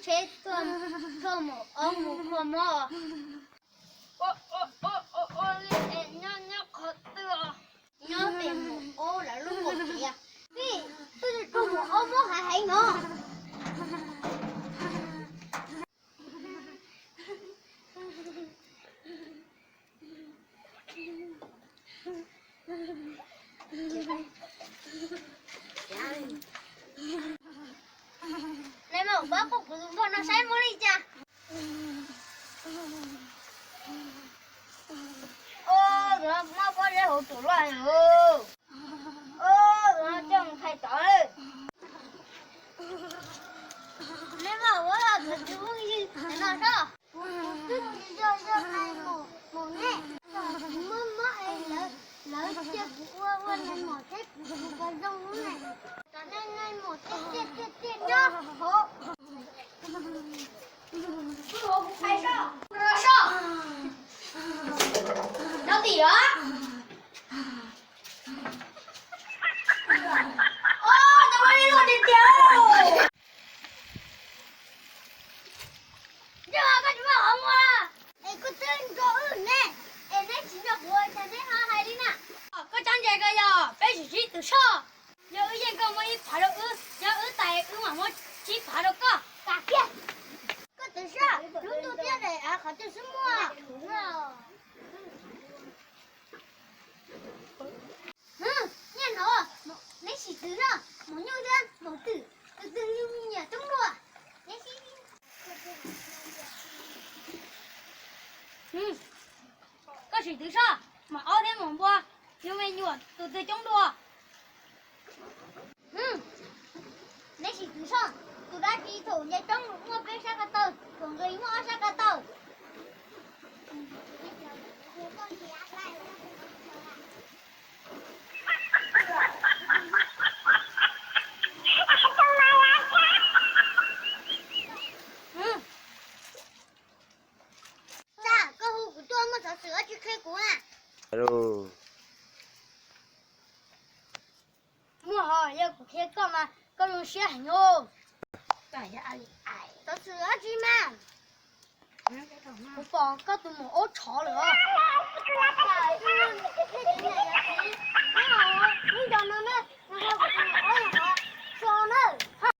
Tsheb tuaj, tuaj mus ob mus kho mob. Ua, ua, ua, ua, ua li es nyob nyob qhov twg os? Nyob pem mus ob lawv lub mus tsev. Vij, twb tuaj mus ob mob heev heev no. Neb mas pab kuv, kuv tus npog no saib muaj li cas. Ua, tus no muab pob zeb hauv tus luaj li. Ua, tus no coj mus thais tod. Neb mas ua tus tsis phooj ywg no soj. Kuv twb tsis yog yog hais mus mus nej, kuv mob mob es lawv, lawv cia kuv ua ua nais maum thiab kuv, kuv puas zoo lub ne? Cov nej nais maum tiaj tiaj tiaj tiaj nyob hauv. Soj, nyob tim os. Os, cov phooj ywg luaj tiag tiag. Ntsej muag, koj tsis muaj qhov muag. Es koj twb nrog wb ne, es neb tsis nrog kuv ua cas neb ho hais li na? Koj txhob ntse koj, yog peb sim sib tw soj. Yog wb yeej koj muab ib phav rau wb, yog wb tais wb mam muab tsib phav rau koj. Kam kiag. Koj tw soj, lub ntuj thiab daim av qhov twg xwb muaj. Nyiaj no, neb sim twv soj, maum nyuj thiab maum twm, tus twg yug me nyuam coob dua. Koj sim twv soj, maum aub thiab maum npua yug me nyuam tus twg coob dua. Neb sim twv soj, tus dab tsi thaum nce roob muaj peb sab ko taw, thaum nqis muaj ob sab ko taw. Koj hu kuv tuaj, muaj xov xwm dab tsi qhia kuv na. Muaj hos, yog kuv qhia koj mas koj zoo siab heev os. Xov xwm dab tsi mas? Kuv pom koj tus maum aub tshov lawm os. Lub nco no na, no yog kuv tus maum